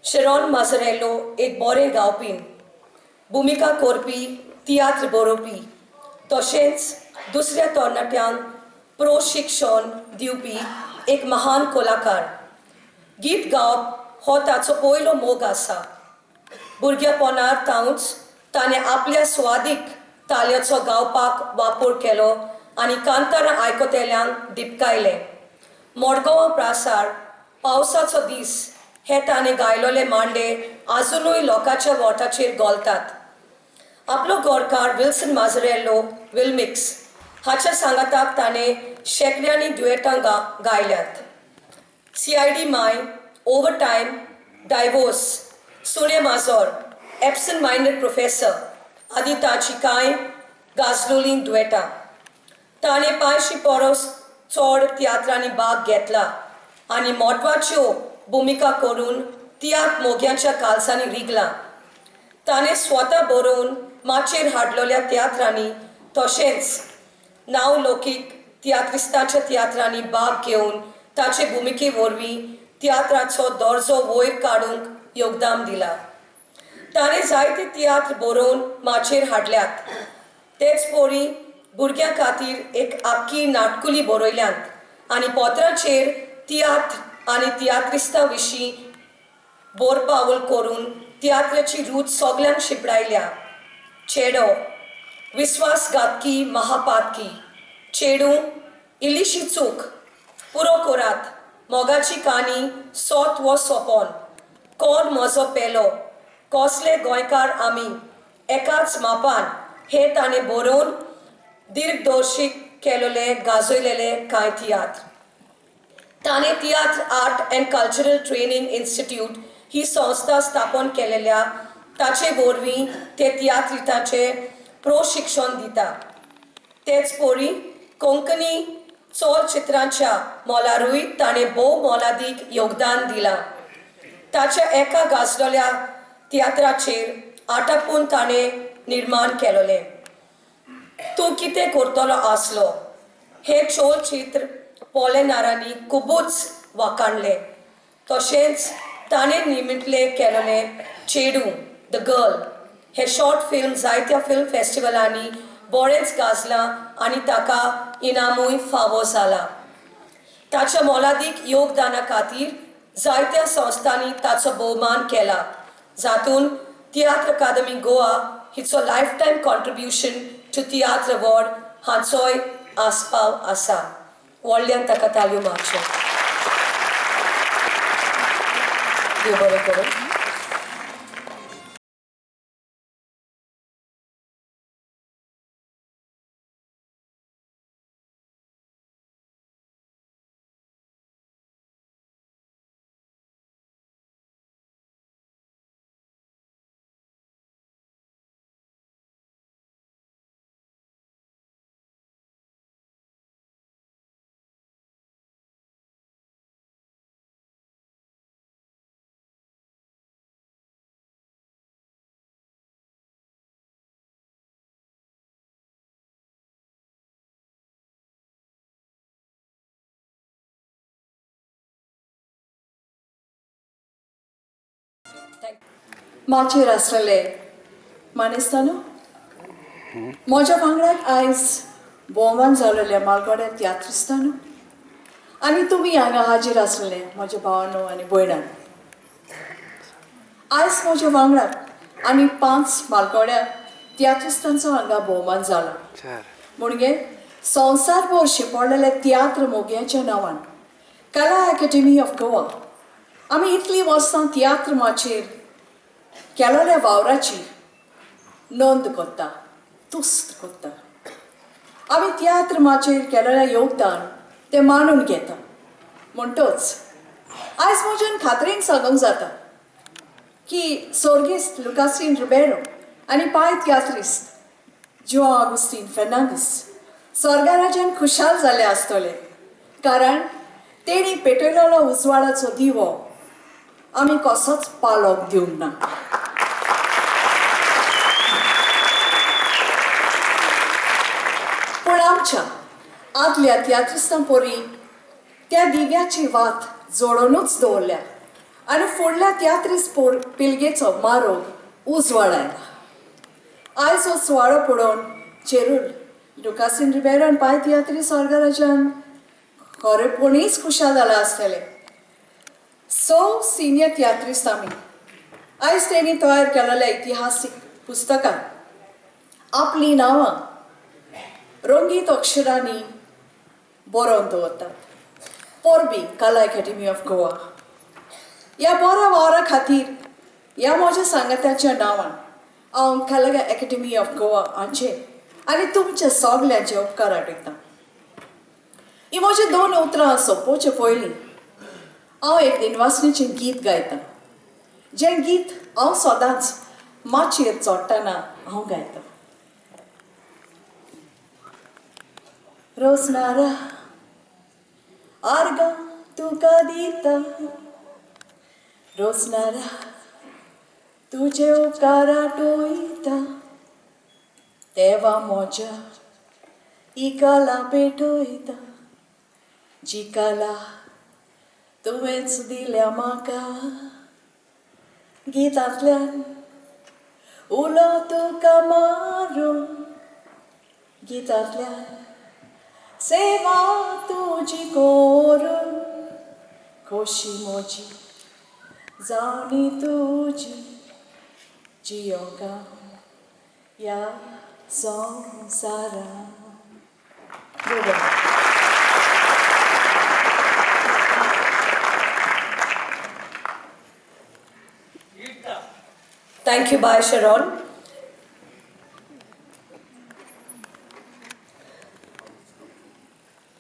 शेरॉन माझारेलो एक बरें गावपी, भुमिका करपी, तियात्र बरोवपी, तशेंच दुसऱ्या तरणाट्यांक प्रशिक्षण दिवपी एक महान कलाकार. गीत गावप हो ताचो पयलो मोग आसा. भुरगेपणार तावच ताणें आपल्या स्वादीक तालयाचो गावपाक वापर केलो आनी कांतारां आयकतल्यांक दिपकायलें. मडगांवां प्रासार पावसाचो दीस हे ताणें गायलोले मांडे आजुनूय लोकांच्या वोटाचेर गोलतात. आपलो गोरकार विल्सन माझारेलो विल्मिक्स हाच्या सांगाताक ताणें शेंकड्यांनी ड्युएटां गायल्यात. CID my, overtime, divorce, सुणे माजोर, एबसंट मायंडेड प्रोफेसर आदी ताची कांय गाजलोलीं ड्युएटां. ताणें 500 परस चड तियात्रांनी भाग घेतला आनी म्हत्वाच्यो भुमिका करून तियात्र मोग्यांच्या कालसांनी रिगला. ताणें स्वता बरोवन माचयेर हाडलेल्या तियात्रांनी तशेंच नांव लौकीक तियात्रिस्तांच्या तियात्रांनी भाग घेवन ताचे भुमिके वरवीं तियात्राचो दर्जो वयर काडूंक योगदान दिलां. ताणें जायते तियात्र बरोवन माचयेर हाडल्यात. तेच परी भुरग्यां खातीर एक आख्खी नाटकुली बरयल्यांत आनी पत्राचेर तियात्र आनी तियात्रिस्तां विशीं बोरपावल करून तियात्राची रूच सगल्यांक शिपडायल्या. चेडो, विस्वासघातकी महापातकी, चेडूं, इल्लीशी चूक, पुरो कोरात, मोगाची काणी, सोत वो सोपोन, कोण म्हजो पेलो, कसले गोंयकार आमी, एकाच मापान हे ताणें बरोवन दिग्दर्शीक केलेले गाजयलेले कांय तियात्र. ताणें tiatr art and cultural training institute ही संस्था स्थापन केलेल्या ताचे वरवीं ते तियात्रितांचें प्रशिक्षण दिता. तेच परी कोंकणी चलचित्रांच्या मोलारूय ताणें भोव मोलादीक योगदान दिलां. ताच्या एका गाजलेल्या तियात्राचेर आटापून ताणें निर्माण केलोलें तूं कितें करतलो आसलो हें चलचित्र पोलेनारांनी खुबूच वाखाणलें. तशेंच ताणें निमितलें केलोलें चेडूं the girl हें शॉर्ट फिल्म जायत्या फिल्म फेस्टिवलांनी बरेंच गाजलां आनी ताका इनामूय फावो जालां. ताच्या मोलादीक योगदाना खातीर जायत्या संस्थांनी ताचो भोवमान केला, जातून तियात्र अकादमी Goa हिचो life time contribution to tiatr award हाचोय आस्पाव आसा. व्हडल्यान ताका ताळयो मारच्यो. देव बरें करूं. माचयेर आसलेले मानेस्तानो, म्हज्या वांगडाक आयज भोवमान जालेल्या मालगड्या तियात्रिस्तानो आनी तुमी हांगा हाजीर आसलेले म्हज्या भावानो आनी भयणां, आयज म्हज्या वांगडाक आनी 5 मालगड्या तियात्रिस्तांचो हांगा भोवमान जाला. म्हणजे संवसारभर शिंपडलेले तियात्र मोग्यांच्या नांवान कला अकादमी ऑफ गोवा आमी इतलीं वर्सां तियात्र माचयेर केलोल्या वावराची नोंद करता, तुस्त करता. आमी तियात्र माचयेर केलोलें योगदान तें मानून घेता. म्हणटच आयज म्हज्यान खात्रीन सांगूंक जाता की सोर्गेस्त लुकासीन रिबेरो आनी पाय तियात्रिस्त जुआंव आगुस्तीन फेर्नांदीस स्वर्गराजान खुशाल जाले आसतले, कारण तेणी पेटयलेलो उजवाडाचो दिवो आमी कसोच पालोक दिवंक ना. पूण आमच्या आदल्या तियात्रिस्तां परी त्या दिव्याची वात जोडूनच दवरल्या आनी फुडल्या तियात्रीस पिळगेचो मारोग उजवाड आयला. आयज हो सुवाळो पळोवन चेरूल लुकासीन रिबेरो आनी पाय तियात्रीस ऑर्गनायझेशन खरेपणीच खुशाल जाला आसतलें. सो सिनियर तियात्रिस्त आमी आयज तेणी तयार केलेल्या इतिहासीक पुस्तकां आपलीं नांवां रंगीत अक्षरांनी बरोवन दवरतात. परबी कला अकॅडमी ऑफ गोवा ह्या बऱ्या वावरा खातीर ह्या म्हज्या सांगात्याच्या नांवान हांव कला अकॅडमी ऑफ गोवा हांचे आनी तुमच्या सगल्यांचे उपकार आटयतां. ही म्हजी दोन उतरां सोंपोवचे पयलीं हांव एक दिनवासणीचें गीत गायतां, जें गीत हांव सदांच माचयेर चडटना हांव गायतां. रोसनारा आर्गां तुका दिता, रोसनारा तुजे उपकार आठयता, देवा म्हज्या ही कला पेटयता, जी कला तुवेंच दिल्या म्हाका, गितांतल्यान उलो तुका मारून, गितांतल्यान सेवा तुजी करून, खोशी म्हजी जावनी तुजी, जियोंक ह्या संवसारांत. Thank you, Bhai Sharon.